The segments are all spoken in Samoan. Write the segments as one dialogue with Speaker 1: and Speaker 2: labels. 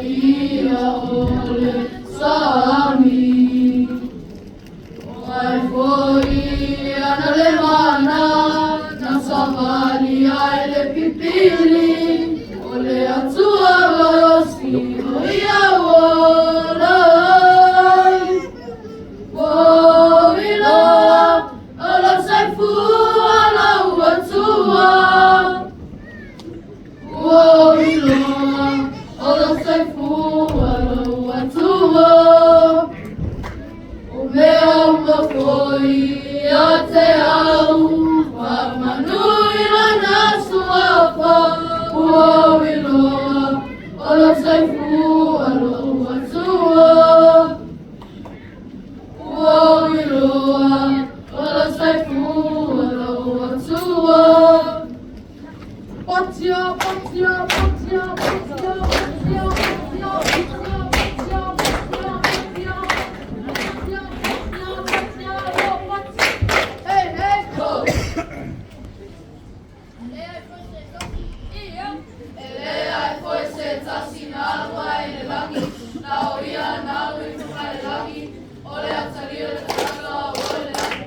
Speaker 1: Ia o le sami. Ua iloa o lou soifua lou Atua. Ua ou iloa o lou soifua lou Atua. O mea uma foi ia te au, faamanu i lona suafa. Ua ou iloa o lou soifua lou Atua. Ua ou iloa o lou soifua lou Atua. Patia, patia, patia, patia, patia, patia, patia, patia, patia, patia, patia, patia, patia. Hey, hey, ho! E leai foi se tasi na alu ai i le lagi, na o ia na alu ifo mai le lagi, o le Atalii o le Kanaka ua i le lagi.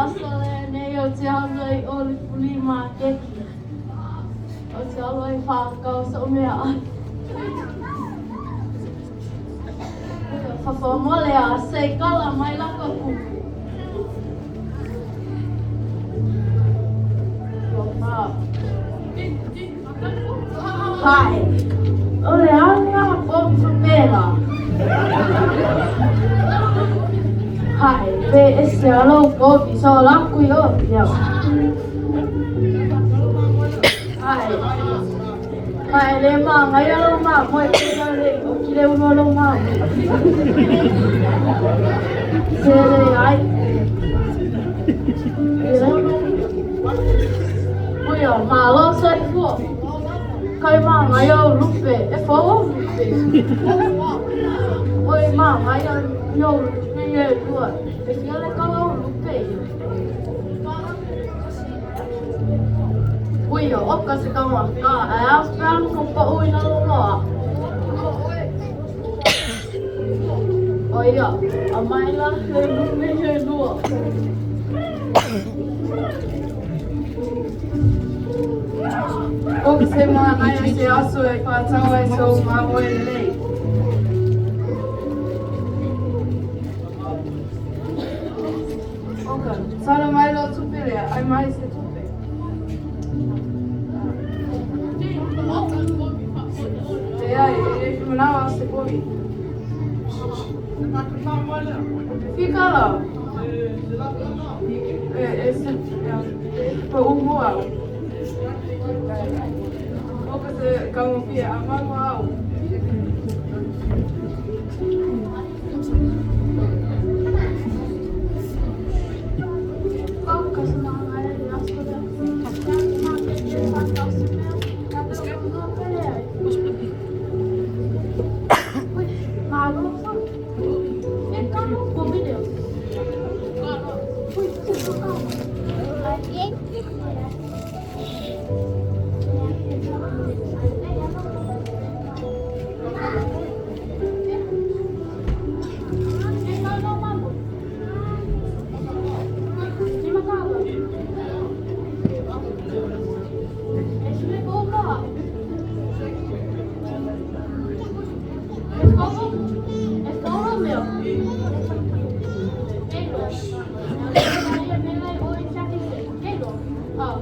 Speaker 1: Aso lenei ou te alu ai i o i le fulī maketi. Ou te alu ai e faakau soʻu meaai. Faamolemole a se i kala mai la ka kupu. Hae. O le a lea povi faapela? Hae, pe ese a lou povi sa o laku i o. Ia. Hae. Hae le magaia lou mamoe pe a le i oki le ulu o lou mamoe. Se leai. Ui, malo soifua. Kai magaia ou lupe, e fou ou lupe. Oi magaia ou lupe e lua. E fia le kala o lupe ia. Ui, oka se kaumaka, ae a se alu ka pau i lalo loa. O ia, aumai la he lupe e lua.
Speaker 2: Oka se manaia se aso e faatau ai sou mamoe lelei. Oka, tala mai lou tupe lea, ai mai se tupe. Leai, e le fia manao au i se povi. E fia kala au? E, e, se, e, pa u mua au. Oka se kaugofie, a mau au.
Speaker 1: Oka se magaia le aso lea. Te alu i le maketi e faatau se mea, e tau loa pe leai. Ui, malo foi. E kala ou povi lea. Ui, se kala. E kala lou mamoe. $5. E sue ko moa. E fou, e fou lou mea. Keilo. Aia mea e oi siaki se. Keilo. Ah.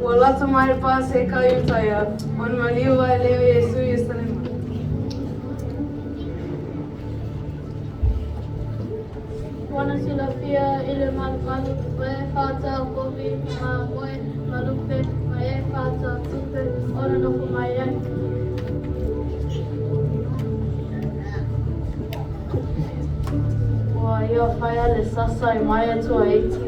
Speaker 2: Ua lata mai le Paseka a Iutaia, ona maliu ai lea o Iesu i Ierusalema.
Speaker 1: Ua silafia i le malumalu, o e faatau povi, mamoe, ma lupe, ma e faatau tupe ona nofo mai ai. Ua ia faia le sasa i mai atu a iti,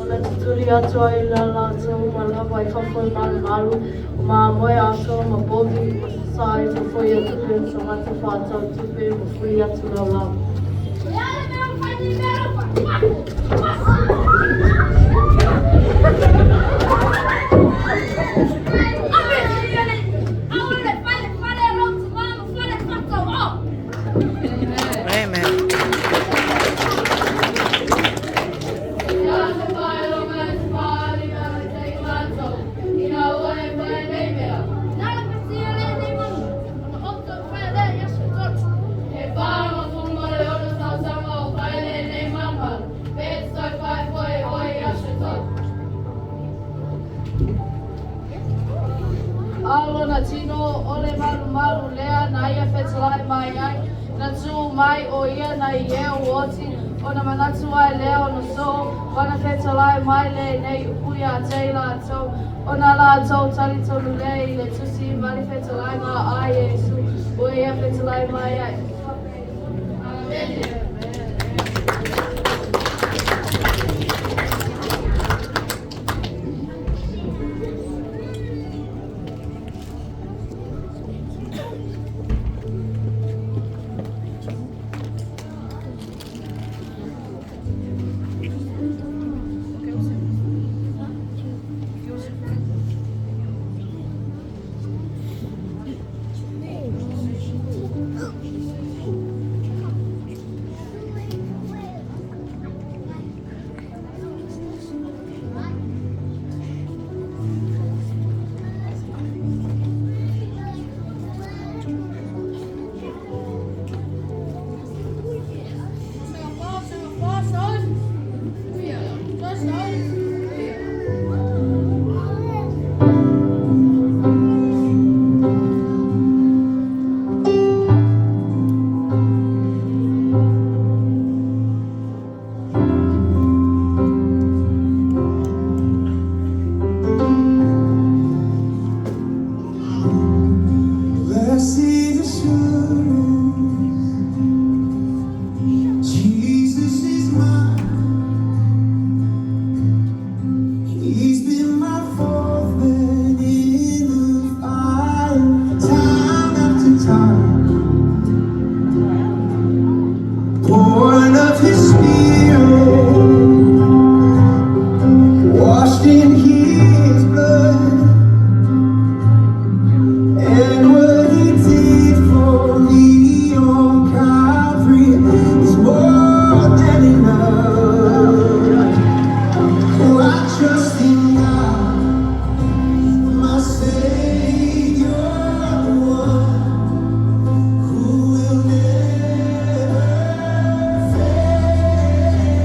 Speaker 1: ona tutuli atu ai la latou uma lava i fafo i malumalu, o mamoe atoa ma povi, ma sasa ai fafo ia tupe o tagata faatau tupe, ma fuli atu laulao.
Speaker 3: Amen.
Speaker 1: A o lona tino o le malumalu lea na ia fetalai mai ai, na tu mai ʻo ia nai e oti Ona manatu ai lea o na soo, wana fetalai mai lenei upu ia te i latou, ona latou talitonu lea i le tusi ma le fetalaiga a Iesu, ua ia fetalai mai ai. Amene.
Speaker 3: Blessed assurance, Jesus is mine. He's been my fourth man in the fire, time after time. Born of His Spirit, washed in His blood. And what he did for me on Calvary is more than enough. Oh, I trust in God, my Savior, the one who will never fail.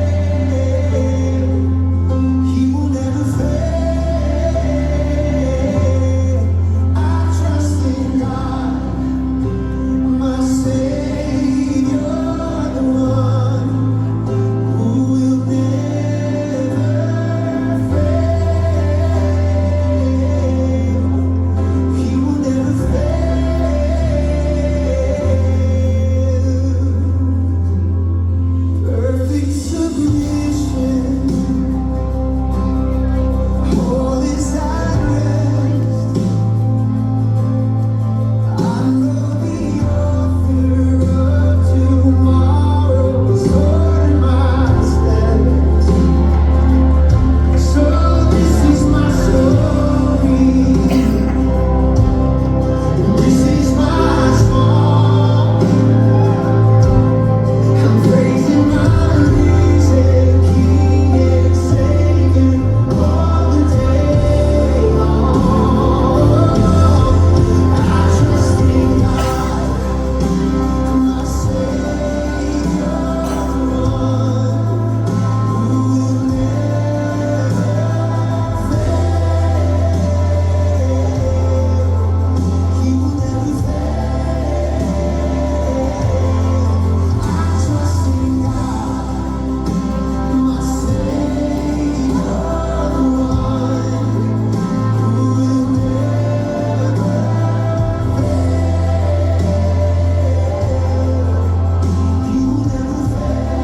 Speaker 3: He will never fail. I trust in God. My Savior, the one who will never fail. He will never fail. Perfect submission, all is at rest. I know the author of tomorrow is ordering my steps. So this is my story. This is my song. I'm praising my risen King and Savior all the day long. I trust in God. My Savior, the one who will never fail. He will never fail. I trust in God, my Savior, the one who will never fail. He will never fail.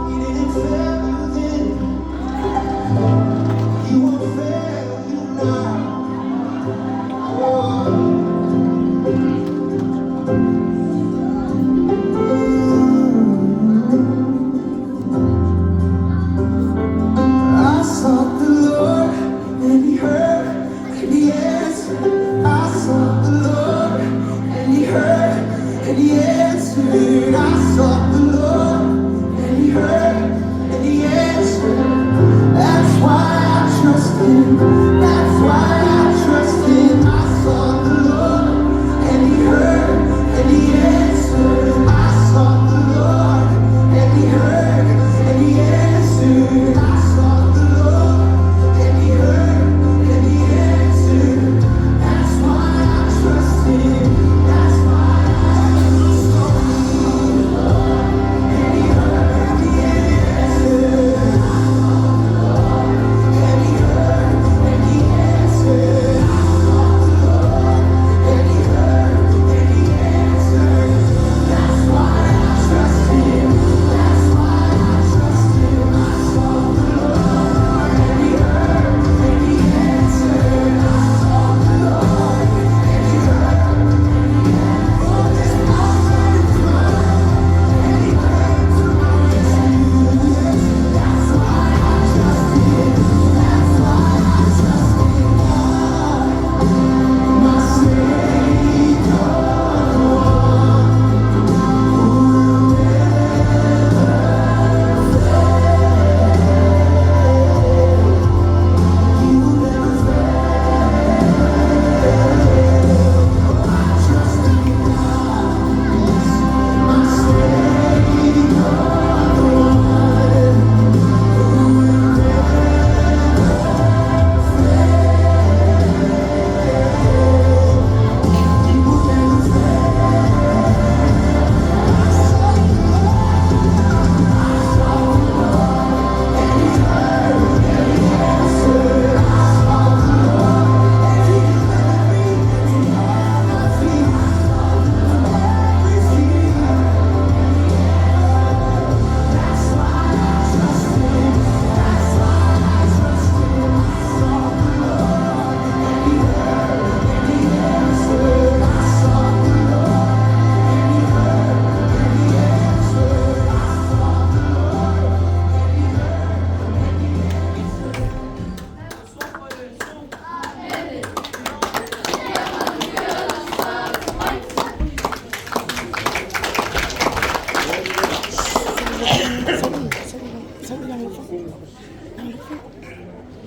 Speaker 3: He didn't fail you then. He won't fail you now. Oh. I sought the Lord, and He heard, and He answered. I sought the Lord, and He heard, and He answered. I sought the Lord, and He heard, and He answered. That's why I trust Him. That's why I trust Him. I sought the Lord, and He heard, and He answered. I sought the Lord, and He heard, and He answered. I sought the Lord, and He heard, and He answered. That's why I trust Him.